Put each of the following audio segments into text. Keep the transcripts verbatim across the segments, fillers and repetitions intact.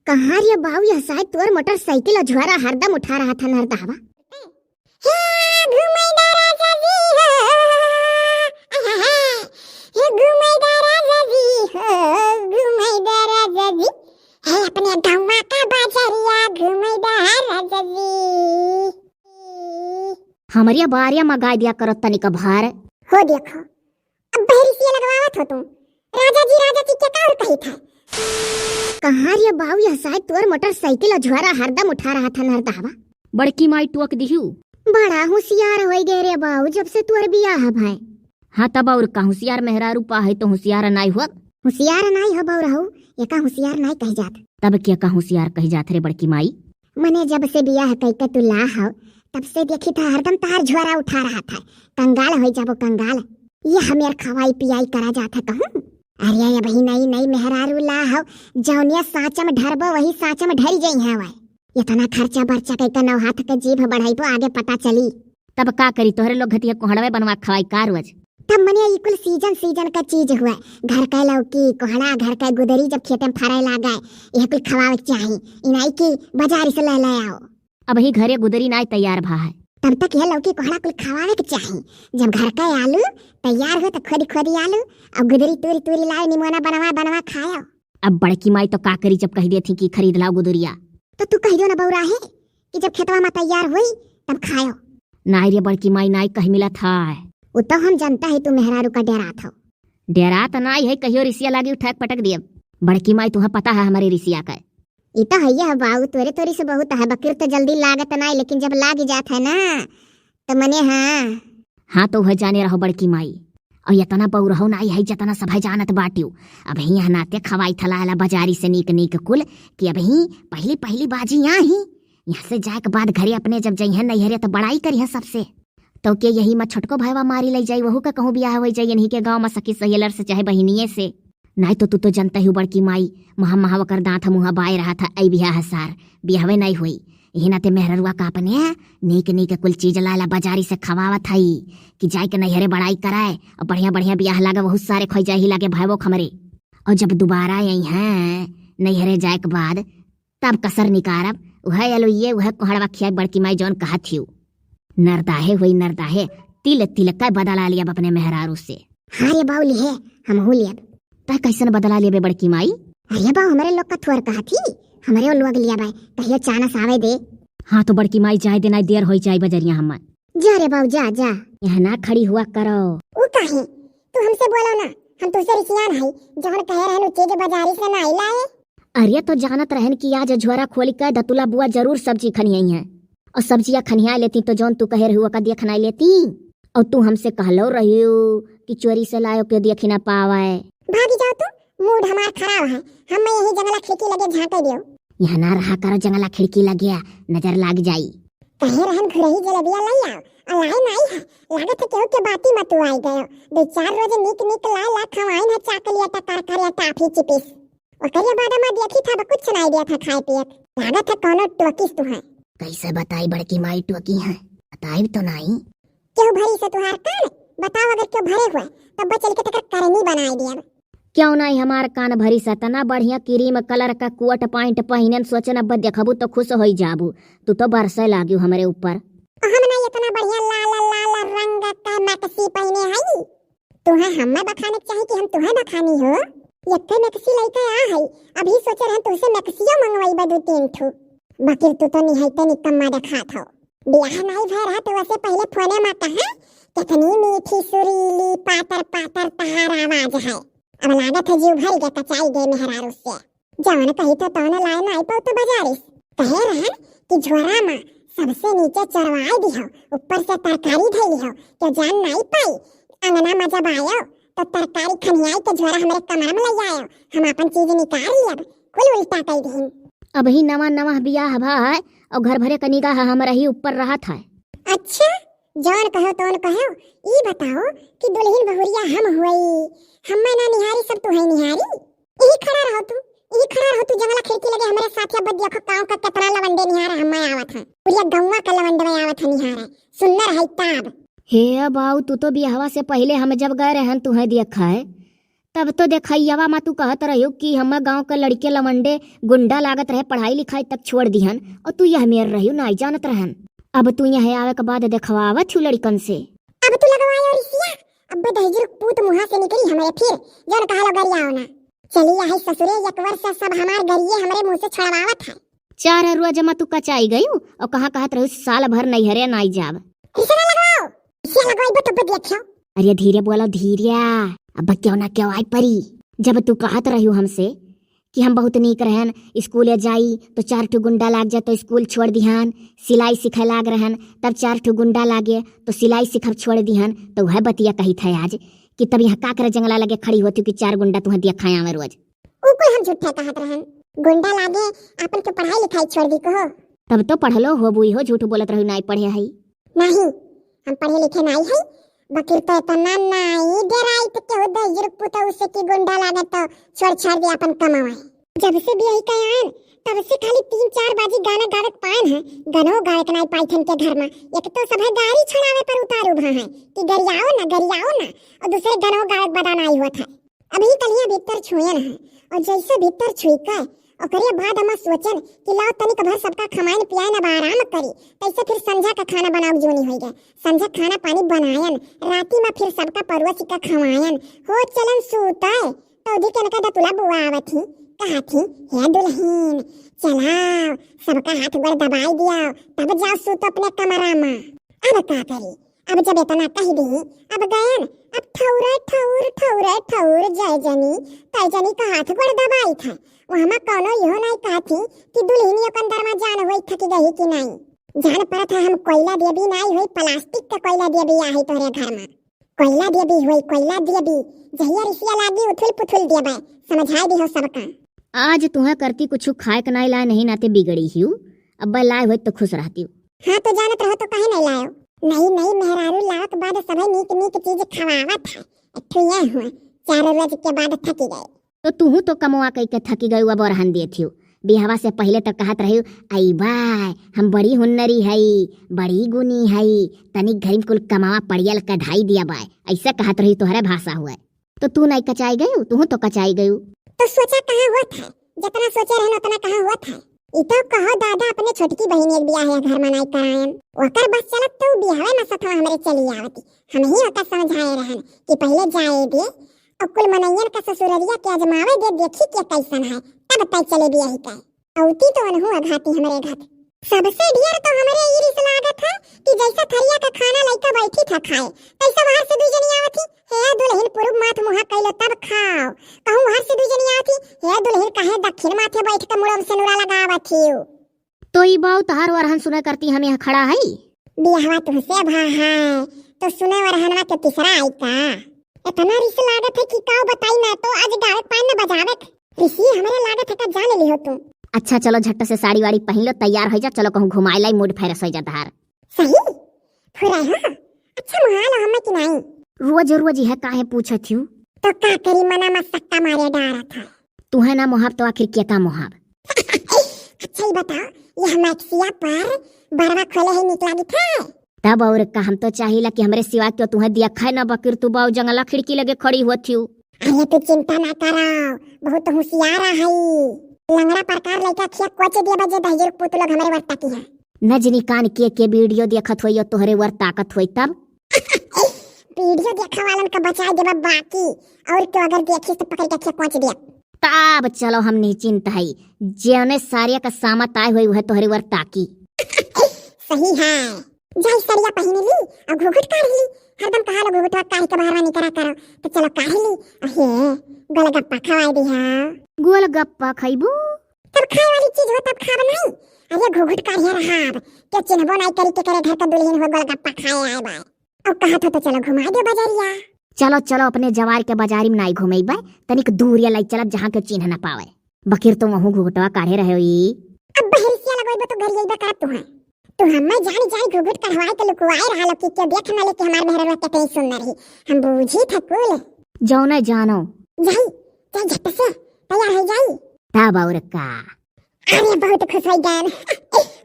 कहाँ रे बाऊ, यह शायद तोर मोटरसाइकिल अझुआरा हरदम उठा रहत है नरदहवा। हे घुमैदा राजा जी हो, हे घुमैदा राजा जी हो, घुमैदा राजा जी, हे अपने गौवा का बाजरिया घुमैदा राजा जी। हमरिया बारिया मगाय दिया करो तनिक भार। हो देखो, अब बहरिसिया लगवावत हो तुम। राजा जी, राजा जी, क्या और कही था? कहाँ रे बाऊ, यह शायद तोर मोटरसाइकिल अझुआरा हरदम उठा रहत है नरदहवा। बड़की माई टोक दिहू। बड़ा होशियार होइ गए रे बाऊ, जब से तोर बियाह भय। हाँ, तब और का होशियार मेहरारू पा है तो होशियार नाई हुआ। होशियार नाई हो बाऊ रहू, एका होशियार नाई कह जात। तब क्या का होशियार कह जात रे बड़की माई? मने जब से बियाह कइके तू ला हव, तब से देखी था हरदम तहार झोरा उठा रहत है। कंगाल होइ जाबो कंगाल। ये हमेर खवाई पियाई करा जात है कहूँ। अरे अबही नई नई मेहरारू ला हव, जौनिया साँच में ढरबो वही साँच में ढरी जइहैं वै। इतना खर्चा बर्चा कइके नौ हाथ के जीभ बढ़ाइबो, आगे पता चली। तब का करी, तोहरे लोग घटिया कोहड़वे बनवा खवाई का रोज? तब मने ई कुल सीजन सीजन का चीज हुआ, घर का लौकी कोहड़ा, घर का गुदरी जब खेते में फरे लागे, यह कुल खवावे के चाही। ई नाई कि बाजार से ले ले आओ। अबही घरे गुदरी नाई तैयार भा है। तब तक यह लौकी कोहड़ा कुल खवावे के चाही। जब घर का आलू तैयार हो तो खोदी खोदी आलू और गुदरी तूरी तूरी लाओ, निमोना बनवा बनवा खाओ। अब बड़की माई तो का करी जब कह देती कि खरीद लाओ गुदरिया। तो तू कह दो ना बौरा है कि जब खेतवा में तैयार हुई तब खाओ। नाई रे बड़की माई, नाई कह मिलत है। वो तो हम जानता है तू मेहरारू का डेरात हो। डेरात नाई है, कहियो रिसिया लागी उठाक पटक दियब। बड़की माई तुहा पता है हमारे रिसिया का। ई तो है बाऊ, तोरे तोरी से बहुत है, बकिर तो जल्दी लागत नाई, लेकिन जब लाग जात है ना तो मने हाँ। हाँ तो वह जाने रहो बड़की माई, और इतना बौरहो नाई है जतना सभे जानत बाटियो। अबही यहाँ नाते खवाई थलाला बाजारी से नीक नीक कुल, कि अबही पहली पहली बाजी यहाँ ही। यहाँ से जाए के बाद घरे अपने जब जइहैं नैहरे तो बड़ाई करिहैं सबसे। तो के यही में छोटको भाईवा मारी ले जाई, वहू का कहूँ बियाह होइ जाई, इन्हीं के गाँव में सखी सहेलर से चाहे बहिनिये से। नाई तो तू तो जनता ही बड़की माई, महा महा ओकर दाँत मुँहा बाय रहत है, ऐ बियाह सार, बियाहवे नाई होई। यही नाते मेहररुआ का अपने नीक नीक कुल चीज लाला बाजारी से खवावत हई कि जाए के नैहरे बड़ाई कराए और बढ़िया बढ़िया बियाह लागे, बहुत सारे खोई जाही लागे भाईवो खमरे। और जब दोबारा अइहैं नैहरे जाए के बाद, तब कसर निकारब, उहे अलुइये, उहे कोहड़वा खियाई बड़की माई जौन कहत हिउ। नरदाहे होई नरदाहे, तिल तिल का बदला लियब अपने मेहरारू से। हाँ रे बाऊ लिहे, हमहू लियब। तै कैसन बदला लेबे बड़की माई? अरे बाऊ, हमरे लोग का थोर कहत ही, हमरे लोग लियब, कहियो चानस आवे दे। हाँ तो बड़की माई जाए दे, नाई देर होई जाई बजरिया हम्मा। जा रे बाऊ, जा, जा। यहाँ ना खड़ी हुआ करो। ऊ काहे? तू हमसे बोलो ना, हम तुझसे रिसियान हई, जौन कहे रहन उ चीज बाजारी से नाई लाए। अरे तो जानत रहन कि आज झोरा खोली के दतुला बुआ जरूर सब्जी खनियाई हैं, और सब्जिया खनिया लेती तो जौन तू कहे रही ओका देख नाई लेती। और तू हमसे कहलो रहियो कि चोरी से लायो के देखी ना पावे। भागी जाओ तू, मूड हमार खराब है, हम मैं यही जंगला खिड़की लगे झांके दियो। यहाँ ना रहा करो जंगला खिड़की लगे, नजर लाग जाई। कहे रहन घुरही जलेबिया लई आओ, आ लाई नाई है, लागत है केहू के बाती में तू आई गयो। दो चार रोज नीक नीक ला ला खवाइन है, चाकलिया टा, करकरिया, टाफी, चिपिस। ओकरिया बाद में देखी था, अब कुछ नाई दिया था खाए पिए। लागत है कौनो टोकिस तू है। कैसे बताई बड़की माई टोकी है, बताई तो नाई। केहू भरी से तुहार कान, बताओ अगर केहू भरे हुए, तब चल के तकर करनी बनाई दिया। क्यों नाई हमार कान भरी से, तना बढ़िया क्रीम कलर का कोट पैंट पहिनन, सोचन अब देखबू तो खुश होई जाबू। तू तो बरसे लागियो हमरे ऊपर। हम ना इतना बढ़िया लाल लाल रंग का मैक्सी पहिने हई। तुहे हमें बखाने के चाही कि हम तुहे बखानी हो? यत्थे मैक्सी लइके आ हई, अभी सोचे रहन तुहसे मैक्सियो मंगवाई बा दू तीन ठो। बाकी तू तो निहायते निकम्मा देखात हो। बियाह नाई भय रहा तो वैसे पहले फोने में कहा, कितनी मीठी सुरीली पातर पातर तहार आवाज है। अब लागत है जीव भर गया कचाई गए मेहरारू से। जवन कही तो तवन लाए नाई पाऊ तो बाजारी से। कहे रहन कि झोरा में सबसे नीचे चरवाई दिहो, ऊपर से तरकारी धई लिहो, के जान नाई पाई। अंगना में जब आयो तो तरकारी खनियाई के झोरा हमरे कमर में ले आयो, हम अपन चीज निकाल लियब, कुल उल्टा कई दिहिन। अबही नवा नवा बियाह भा है और घर भरे का निगाह हमरे ही ऊपर रहत है। अच्छा, जौन कहो तौन कहो, ई बताओ कि दुल्हन बहुरिया हम हुई, हम्मे ना निहारी, सब तू है निहारी। यही खड़ा रहो तू, यही खड़ा रहो तू जंगला खिड़की लगे हमरे साथ, अब देखो गाँव का कितना लवंडे निहारा हम्मे आवत है, पूरा गौवा का लवंडे आवत है निहारा, सुन्नर है ताब। हे बाऊ, तू तो बियाहवा से पहले हम जब गए रहन तुहे देखा है, तब तो देखइयावा मा तू कहत रह्यू कि हमर गाँव के लड़के लवंडे गुंडा लागत रहे, पढ़ाई लिखाई तक छोड़ दिहन, और तू यह मेर रह्यू, नाई जानत रहन। अब तू यहाँ आवे के बाद देखवावत हूँ लड़कन से। अब तू लगवायो रिसिया, अब दहिजर पूत मुँहा से निकली हमरे फिर, जौन कहा लो गरियाओ ना। चली आहे ससुरे, एक वर्ष से सब हमार गरिये हमरे मुँह से छुड़वावत है। चार रोज मा तू कचाई गयू, और कहाँ कहत रहू साल भर नैहरे नाई जाब। रिसिया ना लगवाओ, रिसिया लगवाइबो तब देखियो। अरे धीरे बोलो धीरे, अब क्यों ना क्यों आई परी। जब तू कहत रह्यू हमसे कि हम बहुत नीक रहन, स्कूले जाई तो चार ठो गुंडा लाग जाए तो स्कूल छोड़ दिहान, सिलाई सिखे लाग रहन तब चार ठो गुंडा लागे तो सिलाई सिखब छोड़ दिहान, तो वह बतिया कही था आज कि तब यहाँ का करे जंगला लगे खड़ी होती कि चार गुंडा तुहें दिया खाया में रोज। ऊ कुल हम झूठे कहत रहन, गुंडा लागे आपन के पढ़ाई लिखाई छोड़ दी कहो। तब तो पढ़लो होबू हो, झूठ बोलत रहू नाई पढ़े हई। नहीं, हम पढ़े लिखे नाई हई, बकिर तो इतना नाई डेराइत केहू दहिजर पुतऊ से कि गुंडा लागे तो छोड़ छाड़ दे आपन कमावाए। जब से बियाही का आयन, तब से खाली तीन चार बाजी गाना गावे के पायन है, गनो गावे के नाई पाई थन के घर में। एक तो सभे गारी छुड़ावे पर उतारू भा है कि गरियाओ ना, गरियाओ ना, और दूसरे गनो गावे के बदा नाई होत है। अभी कलिया भीतर छुएन है, और जैसे भीतर छुई के ओकरे बाद हम सोचन कि लाओ तनिक भर सबका खमाइन पियाइन अब आराम करी, तैसे फिर संझा का खाना बनाओ जोनी होई गए। संझा खाना पानी बनायन, राती में फिर सबका परोस के खवायन, हो चलन सूते। तो उदी के इनका दतुला बुआ आवत ही, कहत ही, "हे दुल्हन, चलाओ, सबका हाथ गोड़ दबाई दिया, तब जाओ सूतो अपने कमरा में।" अब का करी, अब जब इतना कह दी, अब गयन, अब ठौरे ठौर, ठौरे ठौर, जय जनी, तय जनी का हाथ गोड़ दबाई था। वहाँ में कौनो इहो नहीं कहत ही कि दुल्हनी ओकन दरमा जान होई थकी गई कि नहीं। जान परत है हम कोयला देवी नाई होई, प्लास्टिक के कोयला देवी आई तोहरे घर में। कोयला देवी होई, कोयला देवी। जहिया रिसिया लागी उथुल पुथुल देबे, समझाई दिहो सबका। आज तुहें करती कुछ खाए के नाई लाए नहीं नाते बिगड़ी हियो, अब लाए होई तो खुश रहती। हाँ तो जानत रहो तो काहे नहीं लायो? नई नई मेहरारू लावत बाद सभे नीक नीक चीज खवावत है। एक ठो ये हुआ, चार रोज के बाद थकी गए। तो तुहू तो कमवा कई के थकी गयू, अब रहन देत हियो। बियाहवा से पहिले तो कहत रही, "अइबाय, हम बड़ी हुन्नरी हई, बड़ी गुनी हई, तनिक घरी में कुल कमावा पड़ियल कढ़ाई दिया बाय," ऐसे कहत रही, तोहरे भाषा हुए। तो तू नहीं कचाई गयू, तुहू तो कचाई गयू। तो सोचा कहाँ होत है, जितना सोचे रहन उतना कहाँ होत है। ई तो कहो दादा, अपने छोटकी बहिन एक बियाह है घर में नाई करायन, ओकर बस चलत तो बियाहवे में सथवा हमरे चली आवती। हम ही ओकर समझाए रहन कि पहिले जाए दे, और कुल मनइयन का ससुररिया के आजमावे दे, देखी के कैसन है, तब तय चले बियाही का। औती तो अनहु अघाती हमरे घात। सबसे ढेर तो हमरे ई रिस लागत है कि जैसा थरिया का खाना लइका बैठी था खाए, तैसा बाहर से दुई जनी आवत ही, "हे दुल्हन, पुरुब माथ मुहा कैलो तब खाओ।" कहूँ बाहर से दुई जनी आवत ही, "हे दुल्हन, काहे दक्षिण माथे बैठ के मुड़म से नुरा लगावत हियो?" तो ई बाऊ तहार वरहन सुने करती हम यहाँ खड़ा हई। बियाहवा तुहसे भा है, तो सुने वरहनवा के तीसरा आई का? इतना रिस लागत है कि काऊ बताई, मैं तो आज गावे के पाए न बजावे के। रिसी हमरे लागत है का जान लिहो तू। अच्छा चलो झट से साड़ी वाड़ी पहन लो, तैयार हो जा, चलो कहूँ घुमाए लाई, mood fresh हो जा तहार। सही? फुराई हो? अच्छा मुहाल हमें कि नहीं? रोज रोज यह काहे पूछत हियो? तो का करी, मना मत सक्का मारे डारा था। तुहे ना मोहाब तो आखिर के का मोहाब? अच्छा, ई बताओ, यह मैक्सिया पर बरवा खोले है नीक लागित है? तब और का, हम तो चाहिला कि हमरे सिवा क्यों तुहे दिया खाए ना, बकिर तू बाऊ जंगला खिड़की लगे खड़ी होत हियो। अरे तू चिंता ना करो, बहुत होशियार है। लंगड़ा प्रकार लइका खिया कोच दिया बजे दहिजर पुत लोग हमरे वर्ता की है। न जनी कान के के वीडियो देखत होई, तोहरे वर ताकत होई तब। वीडियो देखा वालन का बचाए देबा बाकी, और क्यों अगर देखिस तो पकड़ के खिया कोच दिया। तब चलो हम निश्चिंत हई, जेने सारिया का सामत आए होई वह तोहरे वर ताकी। सही है, जाई सरिया पहिन ली और घुघुट काढ़ ली, हरदम कहा लो घुघुटवा काढ़ के बाहर निकरा करो, तो चलो काढ़ ली। अहे, गोलगप्पा खवाई दिहा। गोलगप्पा खइबू? तब खाए वाली चीज हो तब खाब नहीं। अरे घुघुट काढ़िया रहाब, के चिन्हबो नहीं करी के करे घर का दुल्हन हो गोलगप्पा खाए आए बाय। अब कहा था तो चलो घुमा दे बजारिया। चलो चलो, अपने जवार के बजारी में नहीं घुमेबे, तनिक दूर या लाई चलब जहाँ के चिन्ह न पावे। बकिर तो वहू घुघुटवा काढ़े रहे ई। अब बहरिसिया लगोइबो तो गरियइबे करब तुहे। तू हम्मे जानी जानी घुघुट कढ़वाए के लुकवाए रहा लो कि के देख न ले कि हमार मेहरवा कितनी सुंदर ही। हम बूझी थे कुल। जौने जानो। जाई, जाई झट से, तैयार हो जाई। तब और का? अरे बहुत खुश हो गए।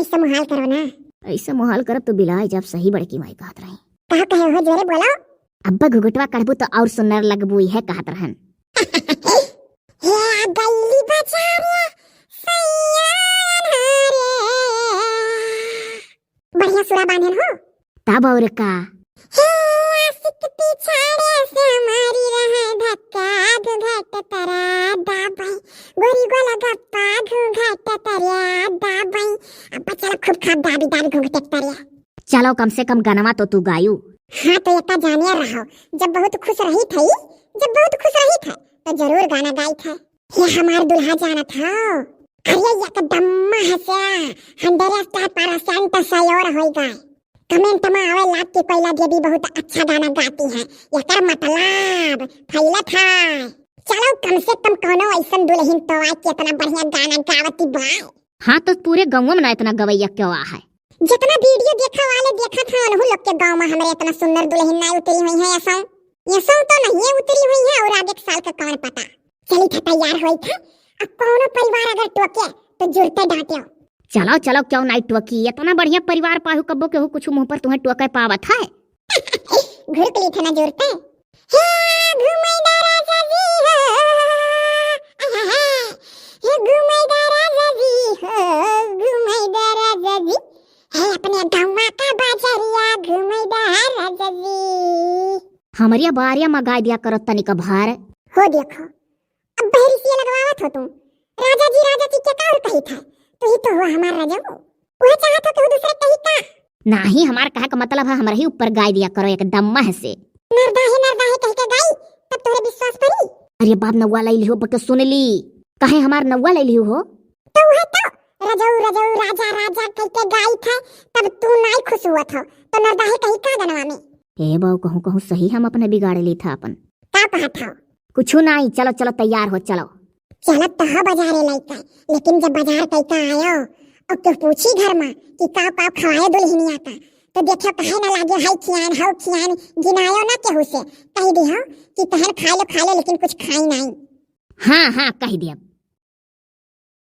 ऐसा मुहाल करो ना। ऐसा मुहाल करब तो बिलाए जब सही बड़की माई कहत रही। कहा कहे हो जोरे बोलो। अब्बा घुघुटवा कढ़बू तो और सुंदर लगबू, इहे कहत रहन। चारे सैया रे। बढ़िया सुरा बांधेन हो। तब और का? हे आशिक पिछाड़े से मारी रहे धक्का, घूंघट तरा दाबई, गोरी गोलगप्पा घूंघट तरा दाबई। अब चलो खूब खा दाबी दाबी घूंघट तरा। चलो कम से कम गनवा तो तू गायू। हाँ तो इतना जानिया रहो, जब बहुत खुश रही थी, जब बहुत खुश रही थे तो जरूर गाना गाई थे। हे हमार दुल्हा जानत हो, अरे एकदम हंसे, hundred percent sure होई गए। Comment में आवे लाग कि कोयला देवी बहुत अच्छा गाना गाती है, एकर मतलब फैलत है। चलो कम से कम कोनो ऐसन दुल्हन तो आए कि इतना बढ़िया गाना गावती बा। हाँ तो पूरे गाँव में ना इतना गवैया क्यों आ है? जितना video देखे वाले देखत हैं उन्हों लोग के गाँव में हमरे इतना सुंदर दुल्हन ना उतरी हुई है। ऐसा, ऐसा तो नहीं उतरी हुई है और आगे के साल का कौन पता। चली था तैयार होई था, अब कौनो परिवार अगर टोके तो जुरते डांटियो। चलो चलो, क्यों नाई टोकी, इतना बढ़िया परिवार पाहू कब्बो केहू कुछ मुंह पर तुम्हें टोके पावत है। घुरक ली था ना जुरते। हे घुमैदा राजा जी हो, आहा, हे घुमैदा राजा जी हो, घुमैदा राजा जी, हे अपने गौवा का बाजरिया घुमैदा राजा जी। हमरिया बारिया में गाय दिया करो तनिक भार। हो देखो, अब बहरी से लगवावत हो तू। राजा जी, राजा जी के का और कही था? तू ही तो हुआ हमार राजा। वह चाहत हो तू दूसरे कही का? नाही, हमार कहे का मतलब है, हमरा ही ऊपर गाय दिया करो एकदम मह से। नरदाहे, नरदाहे कह के गाई, तब तोरे विश्वास पड़ी? अरे बाप, नौवा लाई लिहो, बके सुन ली। काहे हमार नौवा लाई लिहो हो? तो वह तो रजऊ, रजऊ, राजा, राजा कह के गाई था, तब तू नाई खुश हुआ था, तो नरदाहे कही का गनवा में? ए बाऊ, कहूँ, कहूँ सही हम अपने बिगाड़ ली था अपन। का कहत हौ? कुछु नाई, चलो, चलो, तैयार हो, चलो। चलत तो ह बाजारे लइका, लेकिन जब बाजार कइका आयो, और केहू पूछी घर में कि का, का खवाए दुल्हनिया का, तो देखो कहे ना लागे, "हई खियान, हऊ खियान", गिनायो ना केहू से, कह दिहो कि तहन खा लो, खा लो, लेकिन कुछ खाई नाई। हाँ, हाँ, कह दिया,